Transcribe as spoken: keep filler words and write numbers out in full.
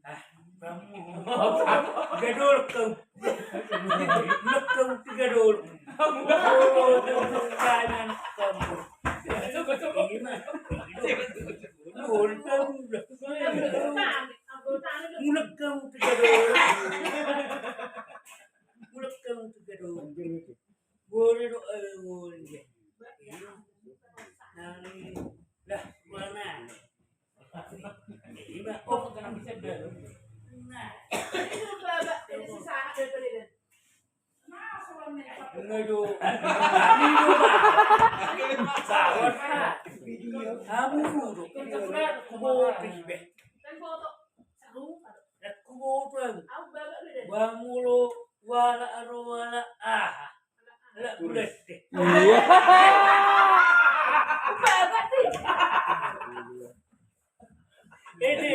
Ah, kamu. Gadol kau. Mulak kau tu gadol. Oh, tu kanan kamu. Ima. Gadol kamu. Mulak kau tu gadol. Mulak kau tu gadol. Boleh do, eh, boleh. Lah, mana?